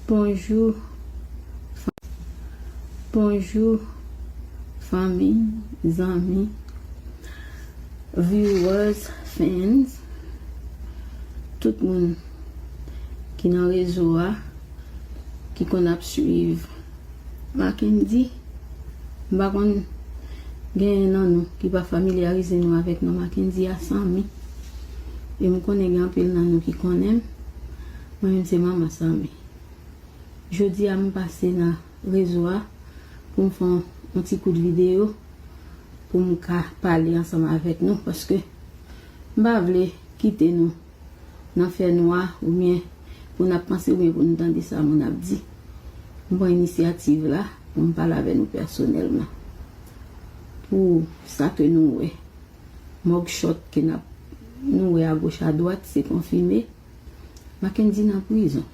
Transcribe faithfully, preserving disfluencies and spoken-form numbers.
Bonjou, fa- bonjou, fanmi, zanmi, viewers, fans, tout moun ki nan rezo a, ki konn ap swiv Mackendy. M pa konn, genyen nan nou ki pa familyarize nou avèk non Mackendy a, Samy. E m konnen gen anpil nan nou ki konnen m. Mwen menm se Manman Samy. Jodi a m pase nan rezo a pou m fè yon, yon ti kout videyo pou m ka pale ansanm avèk nou, paske m pa vle kite nou nan fènwa oubyen pou n ap panse oubyen pou n tande sa moun ap di. M pran inisyativ la pou m pale avè nou pèsonèlman pou sa ke nou wè. Mugshot ke n ap, nou wè agoch adwat, se konfime. Mackendy nan prizon.